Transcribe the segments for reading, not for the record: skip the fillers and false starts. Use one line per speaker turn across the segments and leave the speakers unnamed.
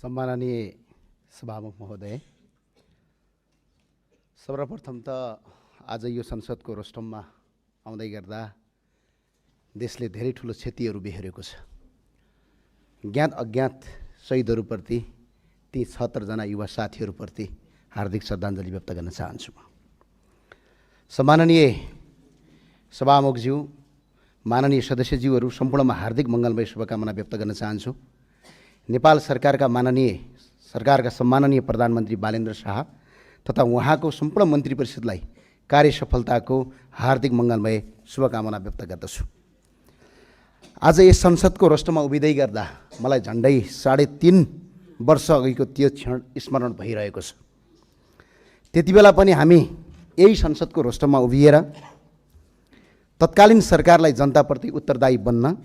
सम्माननीय सभामुख महोदय, सर्वप्रथम त आज यो संसदको रोस्टममा आउँदै गर्दा देशले धेरै ठुलो क्षतिहरू बेहोरेको छ। ज्ञात अज्ञात शहीदहरूप्रति ती 76 जना युवा साथीहरूप्रति हार्दिक श्रद्धाञ्जली व्यक्त गर्न चाहन्छु। सम्माननीय सभामुखज्यू, माननीय सदस्यज्यूहरू सम्पूर्णमा हार्दिक मङ्गलमय शुभकामना व्यक्त गर्न चाहन्छु। नेपाल सरकारका सम्माननीय प्रधानमन्त्री बालेन्द्र शाह तथा उहाँको सम्पूर्ण मन्त्री परिषदलाई कार्य सफलताको हार्दिक मङ्गलमय शुभकामना व्यक्त गर्दछु। आज यस संसदको रोस्टरमा उभिँदै गर्दा मलाई झन्डै 3.5 वर्ष अघिको त्यो क्षण स्मरण भइरहेको छ। त्यति बेला पनि हामी यही संसदको रोस्टरमा उभिएर तत्कालीन सरकारलाई जनताप्रति उत्तरदायी बन्न,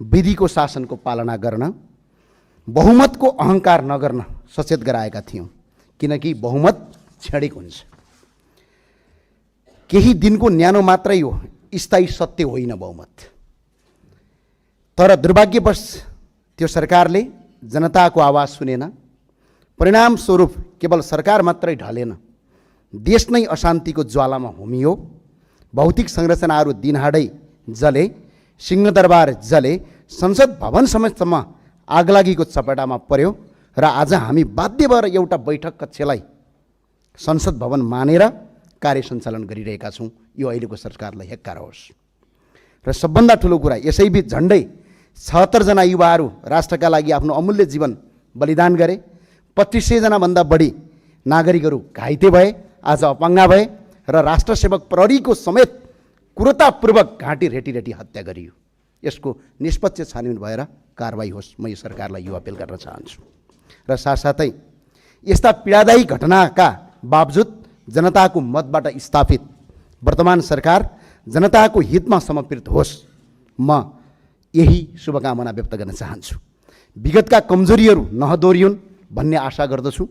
विधिको शासनको पालना गर्न, बहुमतको अहङ्कार नगर्न सचेत गराएका थियौँ। किनकि बहुमत क्षणिक हुन्छ, केही दिनको न्यानो मात्रै हो, स्थायी सत्य होइन बहुमत। तर दुर्भाग्यवश त्यो सरकारले जनताको आवाज सुनेन। परिणामस्वरूप केवल सरकार मात्रै ढलेन, देश नै अशान्तिको ज्वालामा होमियो। भौतिक संरचनाहरू दिनहाडै जले, सिंहदरबार जले, संसद भवन समेतसम्म आगलागीको चपेटामा पर्यो र आज हामी बाध्य भएर एउटा बैठक कक्षलाई संसद भवन मानेर कार्य सञ्चालन गरिरहेका छौँ। यो अहिलेको सरकारलाई हेक्कार होस्। र सबभन्दा ठुलो कुरा, यसैबीच झन्डै 76 जना युवाहरू राष्ट्रका लागि आफ्नो अमूल्य जीवन बलिदान गरे। 2500 जनाभन्दा बढी नागरिकहरू घाइते भए, आज अपाङ्गा भए र राष्ट्रसेवक प्रहरीको समेत क्रूरतापूर्वक घाँटी रेटी हत्या गरियो। यसको निष्पक्ष छानबिन भएर कारबाही होस्, म यो सरकारलाई यो अपिल गर्न चाहन्छु। र साथसाथै यस्ता पीडादायी घटनाका बावजुद जनताको मतबाट स्थापित वर्तमान सरकार जनताको हितमा समर्पित होस्, म यही शुभकामना व्यक्त गर्न चाहन्छु। विगतका कमजोरीहरू नहदोरियुन् भन्ने आशा गर्दछु।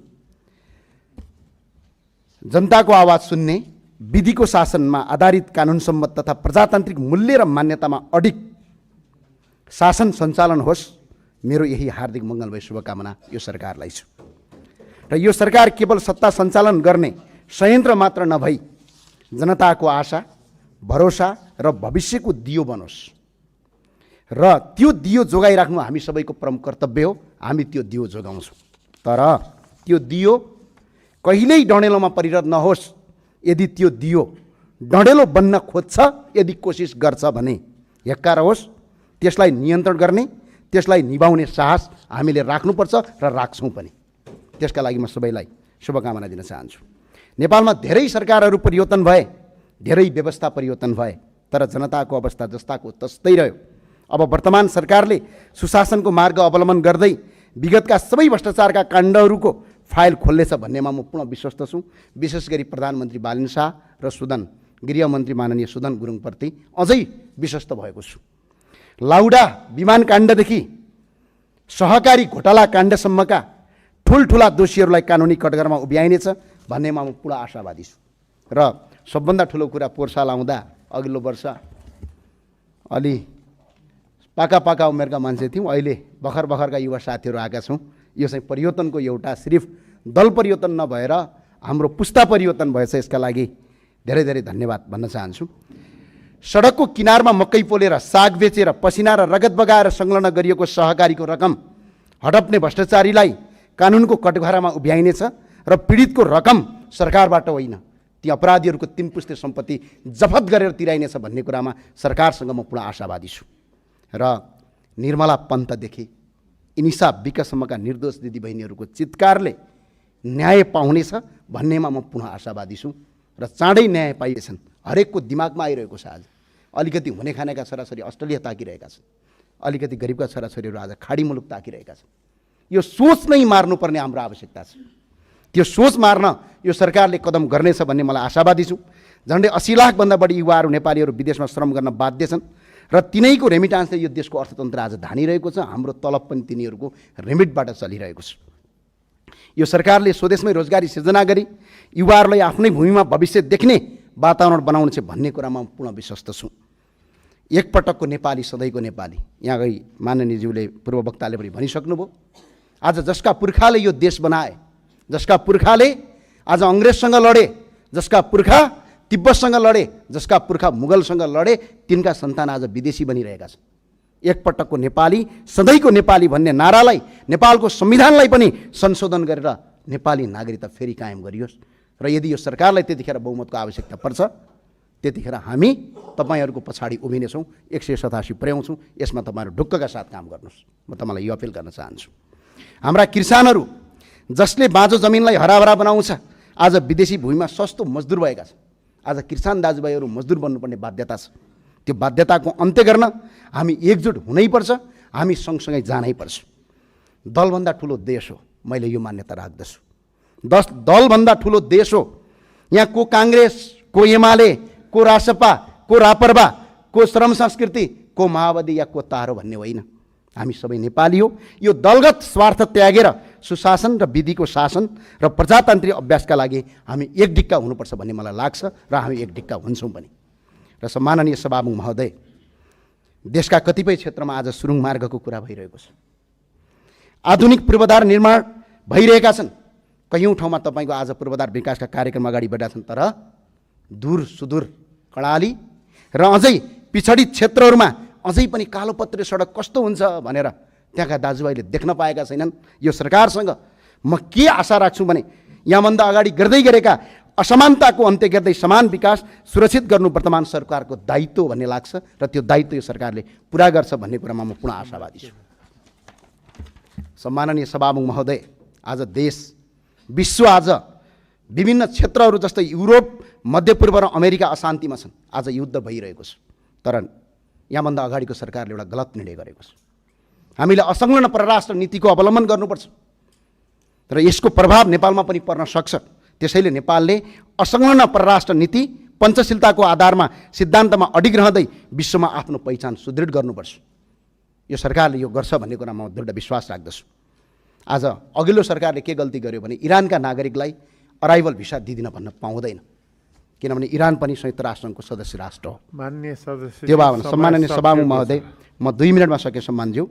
जनताको आवाज सुन्ने, विधिको शासनमा आधारित कानुनसम्मत तथा प्रजातान्त्रिक मूल्य र मान्यतामा अडिग शासन सञ्चालन होस्, मेरो यही हार्दिक मङ्गलमय शुभकामना यो सरकारलाई छ। र यो सरकार केवल सत्ता सञ्चालन गर्ने संयन्त्र मात्र नभई जनताको आशा, भरोसा र भविष्यको दियो बनोस्। र त्यो दियो जोगाइराख्नु हामी सबैको प्रमुख कर्तव्य हो। हामी त्यो दियो जोगाउँछौँ। तर त्यो दियो कहिल्यै डढेलोमा परिणत नहोस्। यदि त्यो दियो डढेलो बन्न खोज्छ, यदि कोसिस गर्छ भने हेक्कार होस्। त्यसलाई नियन्त्रण गर्ने, त्यसलाई निभाउने साहस हामीले राख्नुपर्छ र राख्छौँ पनि। त्यसका लागि म सबैलाई शुभकामना दिन चाहन्छु। नेपालमा धेरै सरकारहरू परिवर्तन भए, धेरै व्यवस्था परिवर्तन भए, तर जनताको अवस्था जस्ताको तस्तै रह्यो। अब वर्तमान सरकारले सुशासनको मार्ग अवलम्बन गर्दै विगतका सबै भ्रष्टाचारका काण्डहरूको फाइल खोल्नेछ भन्नेमा म पूर्ण विश्वस्त छु। विशेष गरी प्रधानमन्त्री बालेन्द्र शाह र गृहमन्त्री माननीय सुदन गुरुङप्रति अझै विश्वस्त भएको छु। लाउडा विमान काण्डदेखि सहकारी घोटाला काण्डसम्मका ठुल्ठुला दोषीहरूलाई कानुनी कटघरामा उभ्याइनेछ भन्नेमा म पूर्ण आशावादी छु। र सबभन्दा ठुलो कुरा, पोहोर साल आउँदा अघिल्लो वर्ष अलि पाका उमेरका मान्छे थियौँ, अहिले भर्खरका युवा साथीहरू आएका छौँ। यो चाहिँ परिवर्तनको एउटा सिर्फ दल परिवर्तन नभएर हाम्रो पुस्ता परिवर्तन भएछ। यसका लागि धेरै धेरै धन्यवाद भन्न चाहन्छु। सडकको किनारमा मकै पोलेर, साग बेचेर, पसिना र रगत बगाएर संलग्न गरिएको सहकारीको रकम हडप्ने भ्रष्टाचारीलाई कानुनको कटघरामा उभ्याइनेछ र पीडितको रकम सरकारबाट होइन, ती अपराधीहरूको 3 पुस्ते सम्पत्ति जफत गरेर तिराइनेछ भन्ने कुरामा सरकारसँग म पूर्ण आशावादी छु। र निर्मला पन्तदेखि इनिसा विकसम्मका निर्दोष दिदीबहिनीहरूको चित्कारले न्याय पाउनेछ भन्नेमा म पुनः आशावादी छु। र चाँडै न्याय पाइएछन्, हरेकको दिमागमा आइरहेको छ। आज अलिकति हुने खानेका छोराछोरी अस्ट्रेलिया ताकिरहेका छन्, अलिकति गरिबका छोराछोरीहरू आज खाडी मुलुक ताकिरहेका छन्। यो सोच नै मार्नुपर्ने हाम्रो आवश्यकता छ। त्यो सोच मार्न यो सरकारले कदम गर्नेछ भन्ने मलाई आशावादी छु। झन्डै 80 लाखभन्दा बढी युवाहरू नेपालीहरू विदेशमा श्रम गर्न बाध्य छन् र तिनैको रेमिटान्सले यो देशको अर्थतन्त्र आज धानिरहेको छ। हाम्रो तलब पनि तिनीहरूको रेमिटबाट चलिरहेको छ। यो सरकारले स्वदेशमै रोजगारी सृजना गरी युवाहरूलाई आफ्नै भूमिमा भविष्य देख्ने वातावरण बनाउनु छ भन्ने कुरामा पूर्ण विश्वस्त छु। एकपटकको नेपाली सधैँको नेपाली। यहाँ गई माननीयज्यूले पूर्व वक्ताले पनि भनिसक्नुभयो। आज जसका पुर्खाले यो देश बनाए, जसका पुर्खाले आज अङ्ग्रेजसँग लडे, जसका पुर्खा तिब्बतसँग लडे, जसका पुर्खा मुगलसँग लडे, तिनका सन्तान आज विदेशी बनिरहेका छन्। एकपटकको नेपाली, सधैँको नेपाली भन्ने नारालाई, नेपालको संविधानलाई पनि संशोधन गरेर नेपाली नागरिकता फेरि कायम गरियोस्। र यदि यो सरकारलाई त्यतिखेर बहुमतको आवश्यकता पर्छ, त्यतिखेर हामी तपाईँहरूको पछाडि उभिनेछौँ, 187 पुर्याउँछौँ। यसमा तपाईँहरू ढुक्कका साथ काम गर्नुहोस्। म तपाईँलाई यो अपिल गर्न चाहन्छु। हाम्रा किसानहरू जसले बाँझो जमिनलाई हराभरा बनाउँछ, आज विदेशी भूमिमा सस्तो मजदुर भएका छन्। आज किसान दाजुभाइहरू मजदुर बन्नुपर्ने बाध्यता छ। त्यो बाध्यताको अन्त्य गर्न हामी एकजुट हुनैपर्छ, हामी सँगसँगै जानैपर्छ। दलभन्दा ठुलो देश हो, मैले यो मान्यता राख्दछु। दलभन्दा ठुलो देश हो। यहाँ को काङ्ग्रेस, को एमाले, को रासपा, को रापरपा, को श्रम संस्कृति, को माओवादी या को तारो भन्ने होइन। हामी सबै नेपाली हो। यो दलगत स्वार्थ त्यागेर सुशासन र विधिको शासन र प्रजातान्त्रिक अभ्यासका लागि हामी एक डिक्का हुनुपर्छ भन्ने मलाई लाग्छ र हामी एक डिक्का हुन्छौँ पनि। र सम्माननीय सभामुख महोदय, देशका कतिपय क्षेत्रमा आज सुरुङ मार्गको कुरा भइरहेको छ। आधुनिक पूर्वाधार निर्माण भइरहेका छन्। कयौँ ठाउँमा तपाईँको आज पूर्वाधार विकासका कार्यक्रम अगाडि बढेका छन्, तर दूर सुदूर कर्णाली र अझै पिछडित क्षेत्रहरूमा अझै पनि कालोपत्रे सडक कस्तो हुन्छ भनेर त्यहाँका दाजुभाइले देख्न पाएका छैनन्। यो सरकारसँग म के आशा राख्छु भने यहाँभन्दा अगाडि गर्दै गरेका असमानताको अन्त्य गर्दै समान विकास सुरक्षित गर्नु वर्तमान सरकारको दायित्व भन्ने लाग्छ र त्यो दायित्व यो सरकारले पुरा गर्छ भन्ने कुरामा म पुनः आशावादी छु। सम्माननीय सभामुख महोदय, आज देश विश्व आज विभिन्न क्षेत्रहरू जस्तै युरोप, मध्यपूर्व र अमेरिका अशान्तिमा छन्। आज युद्ध भइरहेको छ, तर यहाँभन्दा अगाडिको सरकारले एउटा गलत निर्णय गरेको छ। हामीले असंलग्न परराष्ट्र नीतिको अवलम्बन गर्नुपर्छ र यसको प्रभाव नेपालमा पनि पर्न सक्छ। त्यसैले नेपालले असंलग्न परराष्ट्र नीति पञ्चशीलताको आधारमा सिद्धान्तमा अडिग रहँदै विश्वमा आफ्नो पहिचान सुदृढ गर्नुपर्छ। यो सरकारले यो गर्छ भन्ने कुरा म दृढ विश्वास राख्दछु। आज अघिल्लो सरकारले के गल्ती गर्यो भने इरानका नागरिकलाई अराइभल भिसा दिदिन भन्न पाउँदैन, किनभने इरान पनि संयुक्त राष्ट्रसङ्घको सदस्य राष्ट्र हो।
माननीय सदस्य,
त्यो भए सम्माननीय सभामुख महोदय, म 2 मिनटमा सके सम्मानज्यू।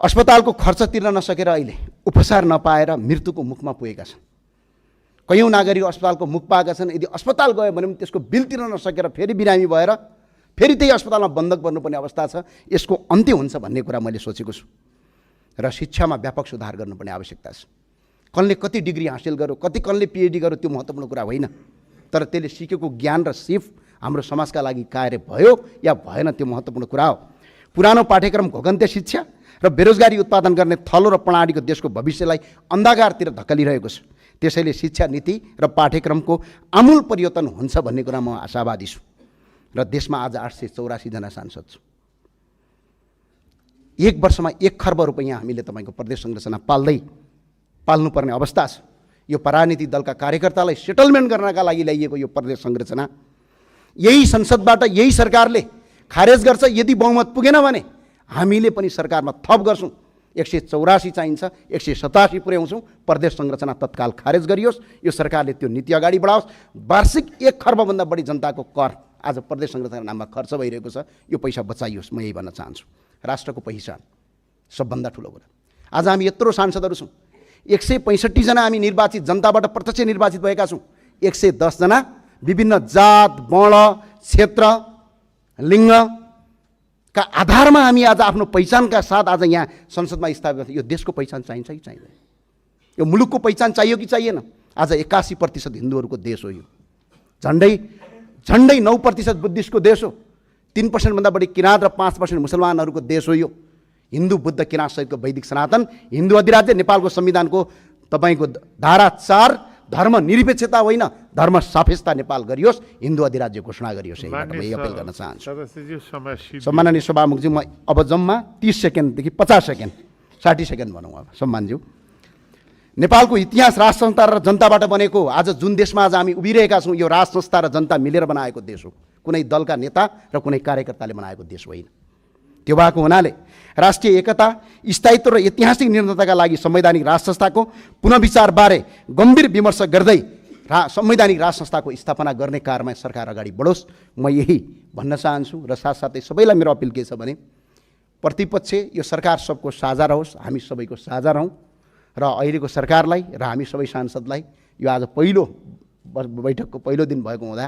अस्पतालको खर्च तिर्न नसकेर अहिले उपचार नपाएर मृत्युको मुखमा पुगेका छन्। कयौँ नागरिक अस्पतालको मुख पाएका छन्। यदि अस्पताल गयो भने पनि त्यसको बिल तिर्न नसकेर फेरि बिरामी भएर फेरि त्यही अस्पतालमा बन्धक बन्नुपर्ने अवस्था छ। यसको अन्त्य हुन्छ भन्ने कुरा मैले सोचेको छु। र शिक्षामा व्यापक सुधार गर्नुपर्ने आवश्यकता छ। कसले कति डिग्री हासिल गर्यो, कति कसले पिएचडी गर्यो, त्यो महत्त्वपूर्ण कुरा होइन, तर त्यसले सिकेको ज्ञान र सिप हाम्रो समाजका लागि कार्य भयो या भएन त्यो महत्त्वपूर्ण कुरा हो। पुरानो पाठ्यक्रम घोगन्ते शिक्षा र बेरोजगारी उत्पादन गर्ने थलो र प्रणालीको देशको भविष्यलाई अन्धकारतिर धकेलिरहेको छ। त्यसैले शिक्षा नीति र पाठ्यक्रमको आमूल परिवर्तन हुन्छ भन्ने कुरा म आशावादी छु। र देशमा आज 884 जना सांसद छु। 1 वर्षमा 1 खर्ब रुपैयाँ हामीले तपाईँको प्रदेश संरचना पाल्नुपर्ने अवस्था छ। यो परानीति दलका कार्यकर्तालाई सेटलमेन्ट गर्नका लागि ल्याइएको यो प्रदेश संरचना यही संसदबाट यही सरकारले खारेज गर्छ। यदि बहुमत पुगेन भने हामीले पनि सरकारमा थप गर्छौँ। 184 चाहिन्छ, 187 पुर्याउँछौँ। प्रदेश संरचना तत्काल खारेज गरियोस्। यो सरकारले त्यो नीति अगाडि बढाओस्। वार्षिक 1 खर्बभन्दा बढी जनताको कर आज प्रदेश संरचना नाममा खर्च भइरहेको छ। यो पैसा बचाइयोस्। म यही भन्न चाहन्छु। राष्ट्रको पहिचान सबभन्दा ठुलो कुरा। आज हामी यत्रो सांसदहरू छौँ। 165 जना हामी निर्वाचित जनताबाट प्रत्यक्ष निर्वाचित भएका छौँ। 110 जना विभिन्न जात, वर्ण, क्षेत्र, लिङ्गका आधारमा हामी आज आफ्नो पहिचानका साथ आज यहाँ संसदमा स्थापित। यो देशको पहिचान चाहिन्छ कि चाहिँदैन? यो मुलुकको पहिचान चाहियो कि चाहिएन? आज 81% हिन्दूहरूको देश हो। यो झन्डै 9% बुद्धिस्टको देश हो। 3%भन्दा बढी किराँत र 5% मुसलमानहरूको देश हो। यो हिन्दू, बुद्ध, किराँत सहितको वैदिक सनातन हिन्दू अधिराज्य नेपालको संविधानको तपाईँको धारा 4 धर्म निरपेक्षता होइन, धर्म सापेक्षता नेपाल गरियोस्, हिन्दू अधिराज्य घोषणा गरियोस्। यही अपिल गर्न चाहन्छु। सम्माननीय सभामुखज्यू, म अब जम्मा 30 सेकेन्डदेखि 50 सेकेन्ड 60 सेकेन्ड भनौँ अब सम्मानज्यू। नेपालको इतिहास राज संस्था र जनताबाट बनेको। आज जुन देशमा आज हामी उभिरहेका छौँ, यो राज संस्था र जनता मिलेर बनाएको देश हो। कुनै दलका नेता र कुनै कार्यकर्ताले बनाएको देश होइन। त्यो भएको हुनाले राष्ट्रिय एकता, स्थायित्व र ऐतिहासिक निर्णयताका लागि संवैधानिक राज संस्थाको पुनर्विचारबारे गम्भीर विमर्श गर्दै संवैधानिक राज संस्थाको स्थापना गर्ने कार्यमा सरकार अगाडि बढोस्। म यही भन्न चाहन्छु। र साथसाथै सबैलाई मेरो अपिल के छ भने प्रतिपक्ष यो सरकार सबको साझा रहोस्, हामी सबैको साझा रहौँ र अहिलेको सरकारलाई र हामी सबै सांसदलाई यो आज पहिलो बैठकको पहिलो दिन भएको हुँदा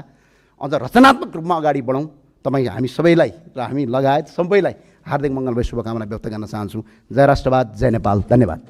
अझ रचनात्मक रूपमा अगाडि बढौँ। तपाईँ हामी सबैलाई र हामी लगायत सबैलाई हार्दिक मङ्गलमय शुभकामना व्यक्त गर्न चाहन्छु। जय राष्ट्रवाद, जय नेपाल, धन्यवाद।